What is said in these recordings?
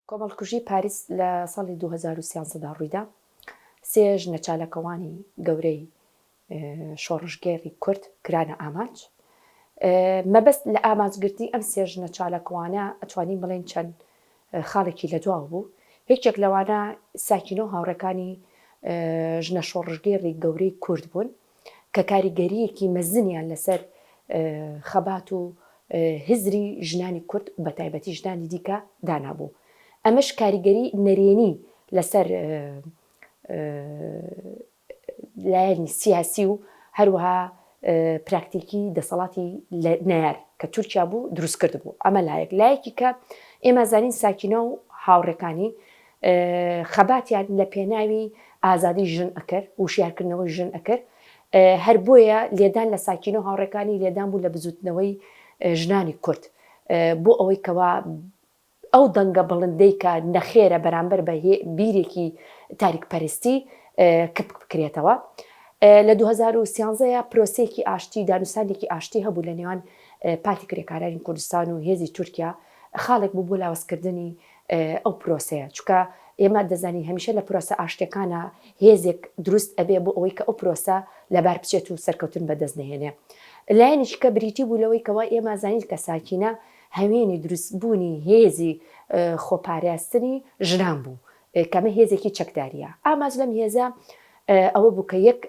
کۆمەڵکوژی پاریس لە ساڵی 2013 دا ڕوویدا، سێ ژنە چالاکوانی گەورەی شۆڕشگێڕی کورد کرانە ئامانج. مەبەست لە ئامانجگرتنی ئەم سێ ژنە چالاکوانە ئەتوانین بڵێین چەند خاڵێکی لە دواوە بوو. یەکێک لەوانە ساکینە و هاوڕێکانی ژنە شۆڕشگێڕی گەورەی کورد بوون کە کاریگەرییەکی مەزنیان لەسەر خەبات و هزری ژنانی کورد و بەتایبەتی ژنانی دیکە دانابوو. ئەمەش کاریگەری نەرێنی لەسەر لایەنی سیاسی و هەروەها پراکتیکی دەسەڵاتی نەیار کە تورکیا بوو دروست کردبوو. ئەمە لایەک. لایەکی کە ئێمە زانین ساکینە و هاوڕێکانی خەباتیان لە پێناوی ئازادی ژن ئەکرد، وشیارکردنەوەی ژن ئەکرد. هەر بۆیە لێدان لە ساکینە و هاوڕێکانی لێدان بوو لە بزووتنەوەی ژنانی کورد بۆ ئەوەی کەوا ئەو دەنگە بڵندەی کە نەخێرە بەرامبەر بە بیرێکی تاریکپەرستی کپ بکرێتەوە. لە 2013 یا پرۆسەیەکی ئاشتی، دانوستانێکی ئاشتی هەبوو لە نێوان پارتی کرێکارانی کوردستان و هێزی تورکیا، خاڵێک بوو بۆ لاوازکردنی ئەو پرۆسەیە، چونکە ئێمە دەزانین هەمیشە لە پرۆسە ئاشتیەکانا هێزێک دروست ئەبێ بۆ ئەوەی کە ئەو پرۆسە لەبار بچێت و سەرکەوتن بەدەست نەهێنێ. لایەنێکی کە بریتی بوو لەوەی کەوا ئێمە زانین کە ساکینە هەوێنی دروستبوونی هێزی خۆپاراستنی ژنان بوو، کە ئەمە هێزێکی چەکدارییە. ئامانج لەم هێزە ئەوە بوو کە یەک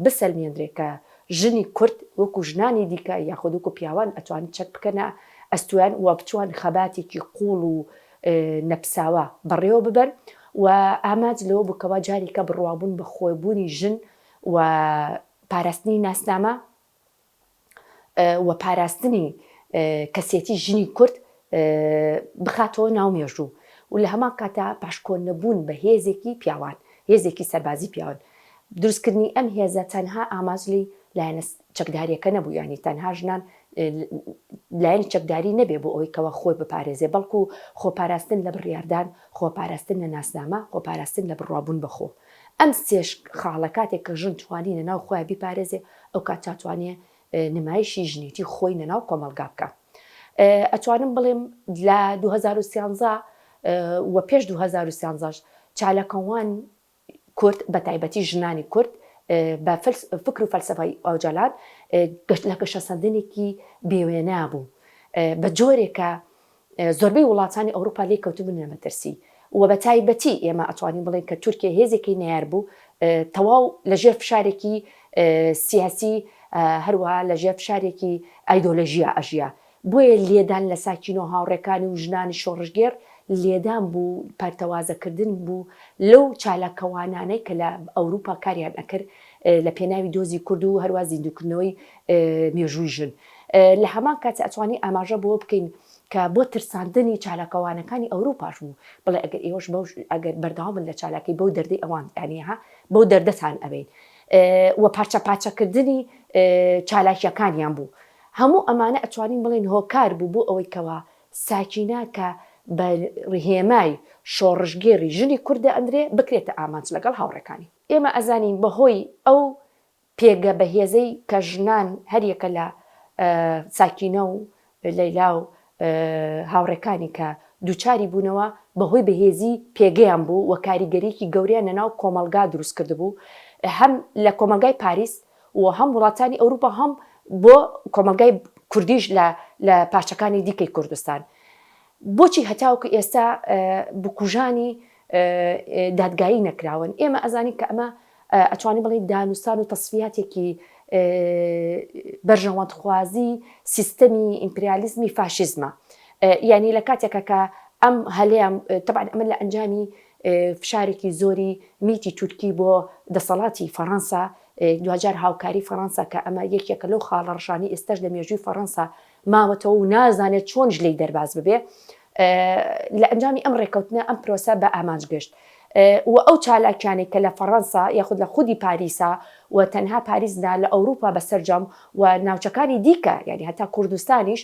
بسەلمێندرێ کە ژنی کورد وەکو ژنانی دیکە یاخود وەکو پیاوان ئەتوانن چەک بکەنە ئەستویان و بتوان خەباتێکی قووڵ و نەپساوە بەڕێوە ببەن و ئامانج لەوە بوو کەوا جارێکە بڕوابوون بە خۆبوونی ژن و پاراستنی ناسنامە و پاراستنی کەسێتی ژنی کورد بخاتەوە ناو مێژوو و لە هەمان کاتا پاشکۆ نەبوون بە هێزێکی پیاوان، هێزێکی سەربازی پیاوان. دروستکردنی ئەم هێزە تەنها ئامانج لێی لایەنە چەکدارییەکە نەبوو، یانی تەنها ژنان لایەنی چەکداری نەبێ بۆ ئەوەی کەوا خۆی بپارێزێ، بەڵکو خۆپاراستن لە بڕیاردان، خۆپاراستن لە ناسنامە، خۆپاراستن لە بڕوابوون بە خۆ. ئەم سێ خاڵە کاتێک کە ژن توانی لە ناو خۆیا بیپارێزێ ئەو کات تاتوانێ نمایشی ژنێتی خۆی لە ناو کۆمەڵگا بکا. ئەتوانم بڵێم لە 2013 و پێش 2013 چالاکوان کورد بە تایبەتی ژنانی کورد بە فکر و فەلسەفەی ئۆجالان لە گەشەسەندنێکی بێوێنە بوو بە جۆرێک کە زۆربەی وڵاتانی ئەوروپا لێی کەوتبوونە مەترسی و بە تایبەتی ئێمە ئەتوانین بڵێین کە تورکیە هێزێکی نەیار بوو تەواو لە ژێر فشارێکی سیاسی هەروەها لە ژێر فشارێکی ئایدۆلۆژیا ئەژیا بۆیە لێدان لە ساکینۆ هاوڕێکانی و ژنانی شۆڕشگێڕ لێدان بوو پەرتەوازەکردن بوو لەو چالاکەوانانەی کە لە ئەوروپا کاریان ئەکرد لە پێناوی دۆزی کورد و هەروە زیندووکردنەوەی مێژووی ژن لە هەمان کات ئەتوانین ئاماژە بەوە بکەین کە بۆ ترساندنی چالاکەوانەکانی ئەوروپاش بوو بڵێ ئەگەر ئێوەش بەو ئەگەر بەردەوام بن لە چالاکی بەو دەردەی ئەوان یانی ها بەو دەردەتان ئەبین و پارچە پارچەکردنی چالاکیەکانیان بوو هەموو ئەمانە ئەتوانین بڵێن هۆکار بوو بۆ ئەوەی کەوا ساکینە کە بە هێمای شۆڕشگێڕی ژنی کورد دەئەندرێ بکرێتە ئامانج لەگەڵ هاوڕێکانی. ئێمە ئەزانین بەهۆی ئەو پێگە بەهێزەی کە ژنان هەریەکە لە ساکینە و لەیلا و هاوڕێکانی کە دووچاری بوونەوە بەهۆی بەهێزی پێگەیان بوو و کاریگەریەکی گەورەیان لەناو کۆمەڵگا دروست کردبوو هەم لە کۆمەڵگای پاریس و هەم وڵاتانی ئەوروپا هەم بۆ کۆمەڵگای کوردیش لە لە پارچەکانی دیکەی کوردستان. بۆچی هەتاوەکو ئێستا بکوژانی دادگایی نەکراون؟ ئێمە ئەزانین کە ئەمە ئەتوانین بڵێین دانوستان و تەسفیاتێکی بەرژەوەندخوازی سیستەمی ئیمپریالیزمی فاشیزمە. یانی لە کاتێکا کە ئەم هەلەیان تەبعەن ئەمە لە ئەنجامی فشارێکی زۆری میتی تورکی بۆ دەسەڵاتی فەڕەنسا دواجار هاوکاری فەڕەنسا کە ئەمە یەکێکە لەو خاڵە ڕەشانەی ئێستاش لە مێژووی فەڕەنسا ماوەتەوە و نازانێت چۆنیش لێی دەرباز ببێ لە ئەنجامی ئەم ڕێکەوتنە ئەم پرۆسە بە ئامانج گەشت و ئەو چالاکیانەی کە لە فەڕەنسا یاخود لە خودی پاریسا و تەنها پاریس نا لە ئەوروپا بە سەرجەم و ناوچەکانی دیکە یانی هەتا کوردستانیش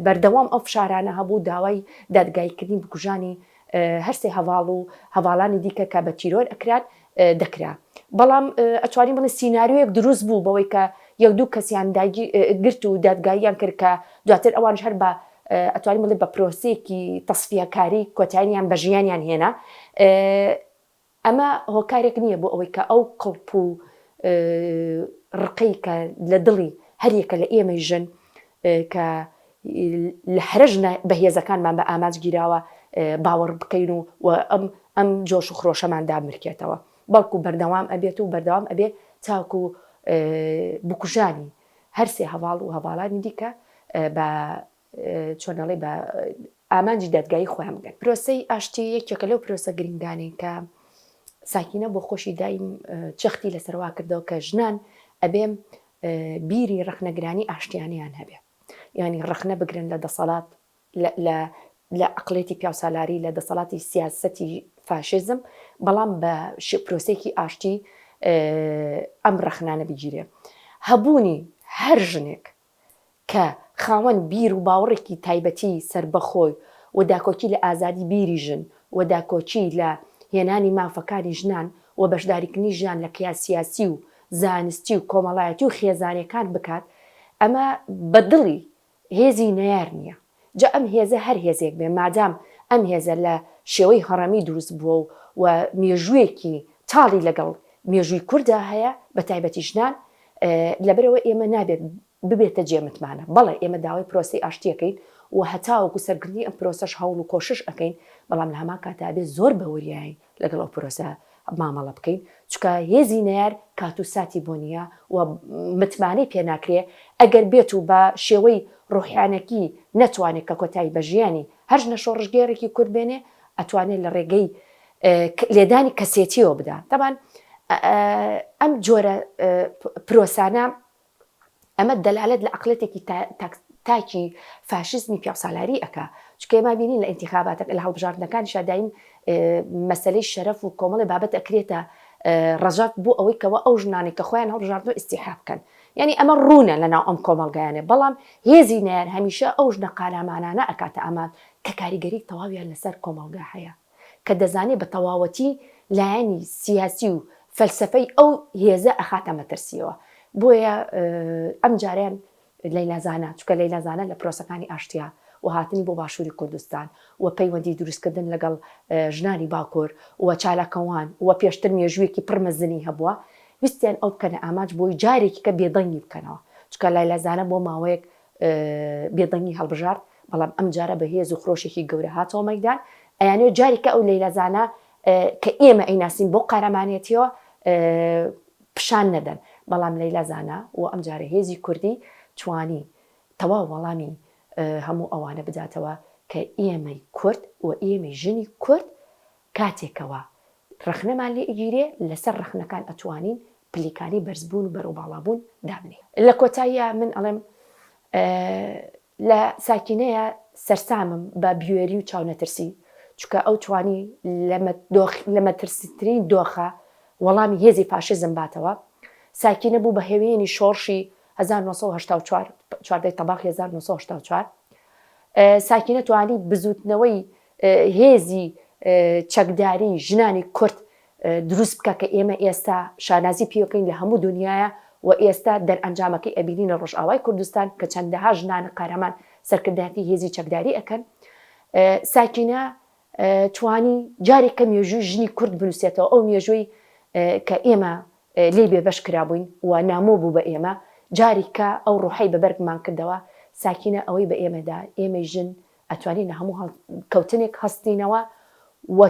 بەردەوام ئەو فشارانە هەبوو داوای دادگاییکردنی بکوژانی هەرسێ هەڤاڵ و هەڤاڵانی دیکە کە بە تیرۆر ئەکران دەکرا بەڵام ئەتوانین بڵێین سیناریۆیەک دروست بوو بەوەی کە یەک دوو کەسیان گرت و دادگاییان کرد کە دواتر ئەوانیش هەر بە ئەتوانین بڵێ بە پرۆسەیەکی تەسفیەکاری کۆتاییان بە ژیانیان هێنا. ئەمە هۆکارێک نییە بۆ ئەوەی کە ئەو کڵپ و ڕقەی کە لە دڵی هەریەکە لە ئێمەی ژن کە لە هەرە ژنە بەهێزەکانمان بە ئامانج گیراوە باوەڕ بکەین و و ئەم ئەم جۆش و خرۆشەمان دابمرکێتەوە بەڵکو بەردەوام ئەبێت و بەردەوام ئەبێ تاکو بکوژانی هەرسێ هەڤاڵ و هەڤاڵانی دیکە بە چۆن ئەڵێی بە ئامانجی دادگایی خۆیان بگەن. پرۆسەی ئاشتی یەکێکە لەو پرۆسە گرنگانەی کە ساکینە بۆ خۆشی دایم جەختی لەسەر وا کردەوە کە ژنان ئەبێ بیری ڕەخنەگرانی ئاشتیانەیان هەبێ یانی ڕەخنە بگرن لە دەسەڵات لە لە عەقڵیەتی پیاوسالاری لە دەسەڵاتی سیاسەتی فاشیزم بەڵام بە پرۆسەیەکی ئاشتی ئەم ڕەخنانە بگیرێ هەبوونی هەر ژنێک کە خاوەن بیر و باوەڕێکی تایبەتی سەربەخۆی و داکۆکی لە ئازادی بیری ژن و داکۆکی لە هێنانی مافەکانی ژنان و بەشداریکردنی ژنان لە کەیا سیاسی و زانستی و کۆمەڵایەتی و خێزانیەکان بکات ئەمە بە دڵی هێزی نەیار نیە جا ئەم هێزە هەر هێزێک بێ مادام ئەم هێزە لە شێوەی هەڕەمی دروست بووە و و مێژوویەکی تاڵی لەگەڵ مێژووی کوردا هەیە بە تایبەتی ژنان لەبەرئەوە ئێمە نابێت ببێتە جێ متمانە. بەڵێ ئێمە داوای پرۆسەی ئاشتی ئەکەین و هەتاوەکو سەرگرتنی ئەم پرۆسەش هەوڵ و کۆشش ئەکەین، بەڵام لە هەمان کاتا ئەبێ زۆر بە وریایی لەگەڵ ئەو پرۆسە مامەڵە بکەین، چونکە هێزی نەیار کات و ساتی بۆ نییە و متمانەی پێ ناکرێ، ئەگەر بێت و بە شێوەی ڕۆحیانەکی نەتوانێ کە کۆتایی بە ژیانی هەر ژنە شۆڕشگێڕێکی کورد بێنێ، ئەتوانێ لە ڕێگەی لێدانی کەسێتیەوە بدا. تەبان ئەم جۆرە پرۆسانە ئەمە دەلالەت لە عەقڵیەتێکی تاکی فاشیزمی پیاوسالاری ئەکا چونکە ئێمە بینین لە ئینتیخاباتە لە هەڵبژاردنەکانیشا دایم مەسەلەی شەرەف و کۆمەڵی بابەت ئەکرێتە ڕەجەف بۆ ئەوەی کەوا ئەو ژنانەی کە خۆیان هەڵبژاردنەوە ئیستیحا بکەن یعنی ئەمە ڕوونە لەناو ئەم کۆمەڵگایانە بەڵام هێزی نەیار هەمیشە ئەو ژنە قارامانانە ئەکاتە ئامان کە کاریگەری تەواویان لەسەر کۆمەڵگا هەیە کە دەزانێ بە تەواوەتی لایەنی سیاسی و فەلسەفەی ئەو هێزە ئەخاتە مەترسیەوە. بۆیە ئەم جارەیان لەیلا زانا، چونکە لەیلا زانا لە پرۆسەکانی ئاشتیا و هاتنی بۆ باشووری کوردستان و پەیوەندی دروستکردن لەگەڵ ژنانی باکوور و چالاکەوان و پێشتر مێژوویەکی پڕ مەزنی هەبووە، ویستیان ئەو بکەنە ئامانج بۆی جارێکی کە بێدەنگی بکەنەوە. چونکە لایلا زانا بۆ ماوەیەک بێدەنگی هەڵبژارد، بەڵام ئەمجارە بە هێز و خرۆشێکی گەورە هاتەوە مەیدان، ئەیانەوێت جارێکە ئەو لەیلا زانا کە ئێمە ئەیناسین بەو قارەمانێتیەوە پیشان نەدەن، بەڵام لەیلا زانا و ئەمجارە هێزی کوردی توانی تەواو وەڵامی هەموو ئەوانە بداتەوە کە ئێمەی کورد و ئێمەی ژنی کورد کاتێکەوە ڕەخنەمان لێ ئەگیرێ لەسەر ڕەخنەکان ئەتوانین پلیکانی بەرزبوون و بەرەو باڵابوون دابنێین. لە کۆتاییا من ئەڵێم لە ساکینەیە سەرسامم بە بوێری و چاونەترسی، چونکە ئەو توانی لە مەترسیترین دۆخا وەڵامی هێزی فاشیزم باتەوە. ساکینە بوو بە هەوێنی شۆڕشی 1984، چواردەی تەباخی 1984. ساکینە توانی بزووتنەوەی هێزی چەکداری ژنانی کورد دروست بکا کە ئێمە ئێستا شانازی پێوەکەین لە هەموو دونیایا و ئێستا دەرئەنجامەکەی ئەبینین لە ڕۆژئاوای کوردستان کە چەندەها ژنانە قارەمان سەرکردایەتی هێزی چەکداری ئەکەن. ساکینە توانی جارێک کە مێژووی ژنی کورد بنووسێتەوە ئەو مێژووی کە ئێمە لێی بێبەش کرابووین و نامۆ بوو بە ئێمە جاریکە ئەو ڕۆحەی بە بەرگمان کردەوە ساکینە ئەوەی بە ئێمەدا ئێمەی ژن ئەتوانین لە هەموو هەڵکەوتنێک هەستینەوە و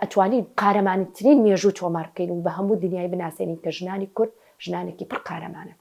ئەتوانین قارەمانترین مێژوو تۆمار بکەین و بە هەموو دنیای بناسێنین کە ژنانی کورد ژنانێکی پڕ قارەمانن.